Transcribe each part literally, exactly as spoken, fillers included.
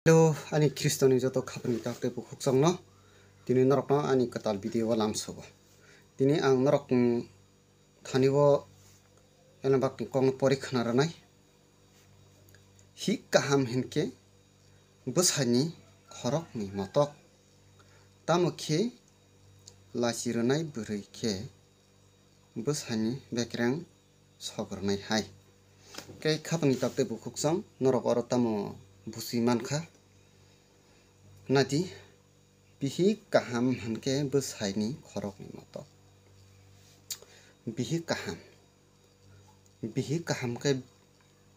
Hello, ani Khristoni joto khapangni tak tei bukhuk chongno tini norokno ani kwtal video o lamsogo. Tini ang norok, mm, thani o elembakni kokno pori khna rwnai. Hik kaham hinkhe bwsaini khorokni motok, tamo khe lachi rwnai bwrwi khe bwsani bekereng sok rwnai hai. Khe khapangni tak tei bukhuk chong norok oro tamo busi mankha? Naidi, bihik kaham hinkhe bwsaini khorokni motok. Bihik kaham, bihik kaham khe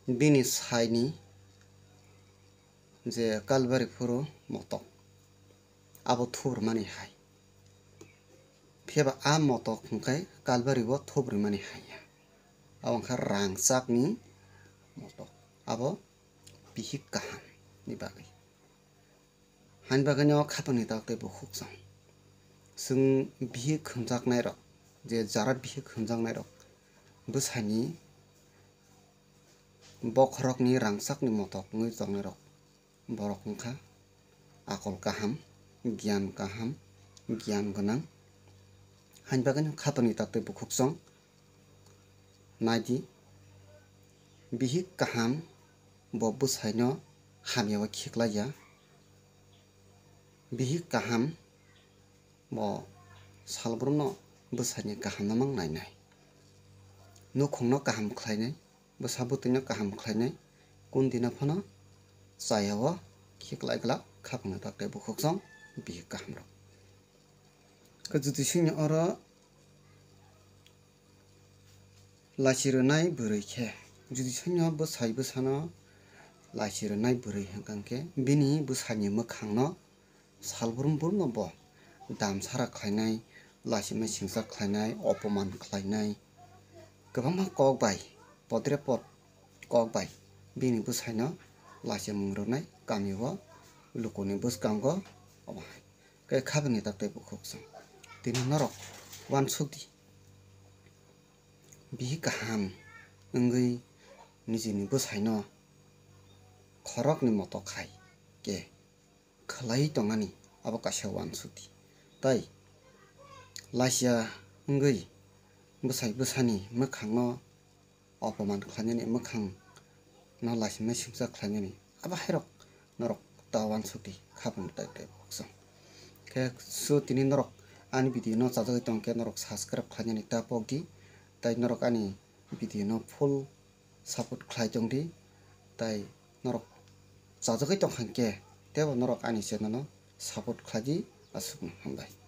bini saini je kalbari phuru motok, abo thup rwmani hai. Phiya ba a motok hwnkhe kalbari o thup rwmani hai ya. Abo wngkha rangchakni motok. Abo bihik kaham ni bagwi. Hani bagwino khapangni tak tei bukhuk chong. Chwng bihik hwnjaknairok, je jara bihik hwnjaknairok, bwsani bokhorokni rangchakni motok wngwi tongnairok borok wngkha akol kaham, giyan kaham, giyan gwnang. Hani bagwino khapangni tak tei bukhuk chong. Naidi, bihik kaham bo bwsaino hamya o khiklai ya. Bihik kaham bo salbrumno bwsaini kahamno mang nainai. Nukhungno kaham khlainai, bwsa bwtwino kaham khlainai, kundino phano chaya o khiklai glak khapangni tak tei bukhuk chong bihik kahamrok. Khe judi singni oro lachi rwnai bwrwi khe, judi singno bwsai bwsano lachi rwnai bwrwi hwnkha khe bini bwsaini mwkhangno salbrum brumno bo damsara khlainai, lachi mai singsa khlainai, opoman khlainai, kwbangma kok bai, podre pod kok bai bini bwsaino lachimung rwnai kami o lukuni bwskango omo hai. Khe khapangni tak tei bukhuk chong. Tini norok uansuk di. Bihik kaham wngwi nijini bwsaino khorokni motok hai khe khlai tongani abo kaisa uansuk di. Tai lachiya wngwi bwsai bwsani mwkhangno opoman khlainani, mwkhang no lachi mai singsa khlainani, abo hairok norok ta uansuk di khapangni tak tei bukhuk chong. Khe so tini norok ani video no chajagwi tong khe norok subscribe khlainani ta pok di, tai norok ani video no full support khlai tong di, tai norok chajagwi tong kha khe teibo norok ani channel no support khlai di, aswkno hambai.